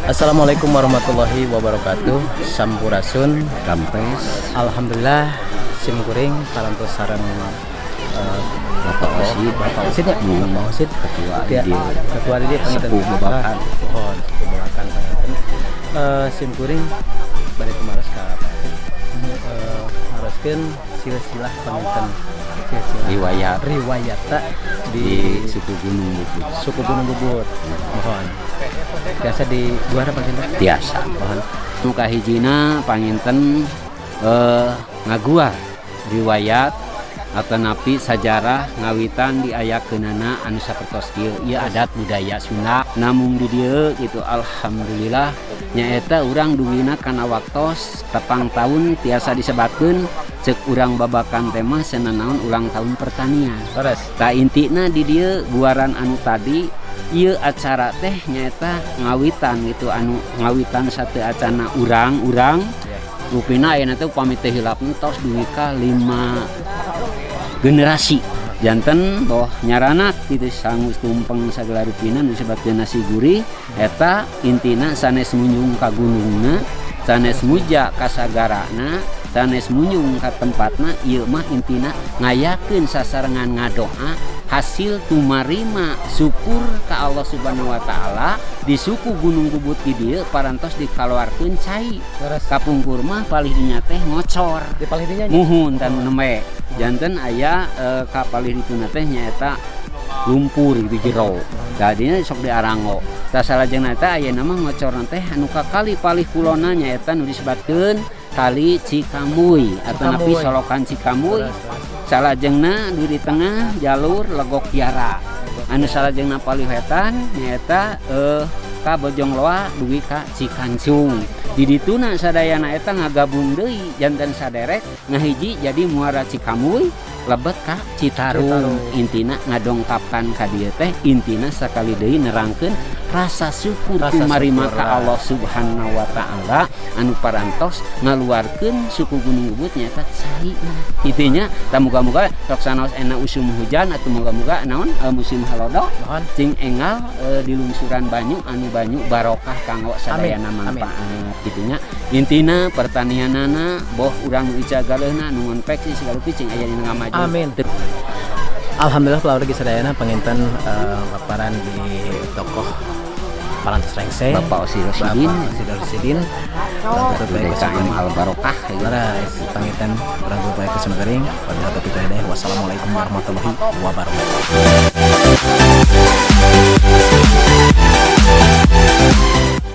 Assalamualaikum warahmatullahi wabarakatuh. Sampurasun. Rampes. Alhamdulillah, sim kuring parantos sareng Bapak Osid. Bapak Osid ya. Bapak Osid. Ketua ya, di ketua di panginten. Sepuh Babakan. Ah, mohon sepuh Babakan panginten. Sim kuring bade tumaros ka Pak Osid. Naroskeun silsilah panginten, silsilah riwayat riwayat di di suku Gunung Bubut. Suku Gunung Bubut. Mohon biasa di dua panginten. Tiasa. Mohon. Nu kahijina panginten ngaguar riwayat atau napi sajarah ngawitan diayakeunana anu sapertos kieu, ieu adat budaya Sunda. Namung di dieu gitu, alhamdulillah, nyaeta urang dugina kana waktos tepang tahun, tiasa disebatkeun cek urang Babakan teh mah naon, ulang tahun pertanian. Tah, intina di dieu guaran anu tadi, ieu acara teh nyaeta ngawitan gitu, anu ngawitan satu acana urang-urang. Rupina ayeuna teh upami teu hilap tos dugi ka lima generasi, janten boh nyaranak gitu, sangus tumpeng sagala rupina nu disebutkeun nasi gurih. Eta intina sanes munjung ka gunungna, sanes muja ka sagarana, sanes munjung ka tempatna. Ieu mah intina ngayakeun sasarengan ngadoa hasil tumarima syukur ka Allah Subhanahu wa Taala di suku Gunung Bubut. Di dieu parantos dikaluarkeun cai. Kapungkur mah palih dinya teh ngocor. Di palih dinya nya? Muhun dan nembe janten aya ka palih dituna teh nyaeta lumpur gitu, jero, tadinya sok diarango. Tah, salajengna eta ayeuna mah ngocor teh anu ka kali palih kulona, nyaeta nu disebatkeun kali Cikamuy atau napi Cikamuy. Solokan Cikamuy. Leres, leres. Salajengna di tengah jalur Legok Kiara, anu salajengna palih wetan nyaeta ka Bojongloa dugi ka Cikancung. Di dituna sadayana eta ngagabung deui janten saderek ngahiji jadi Muara Cikamuy lebet ka Citarum. Citarum. Intina ngadongkapkan ka dieu teh intina sakali deui nerangkeun rasa syukur Rasa tumarima syukur ka lah. Allah Subhanahu wa Taala anu parantos ngaluarkeun suku Gunung Bubut nyaeta caina. Intinya tah, muga-muga sok sanaos enak usum hujan atau muga-muga naon musim halodo Mohon. cing enggal dilungsuran banyu anu banyu barokah kanggo sadayana Amin. Amin. manfaat gitunya. Intina pertanianana boh urang nu ica galeuhna nu ngonveksi segala cing aya dina ngamaju. Amin. Alhamdulillah, keluarga sadayana, panginten paparan di tokoh parantos rengse. Bapak Osi Rosidin. Bapak Osi Rosidin. Urang tutup bae ku DKM Al Barokah gitu. Leres, panginten urang tutup bae ku simkuring. Wabillahi taufiq wal hidayah. Wassalamualaikum warahmatullahi wabarakatuh.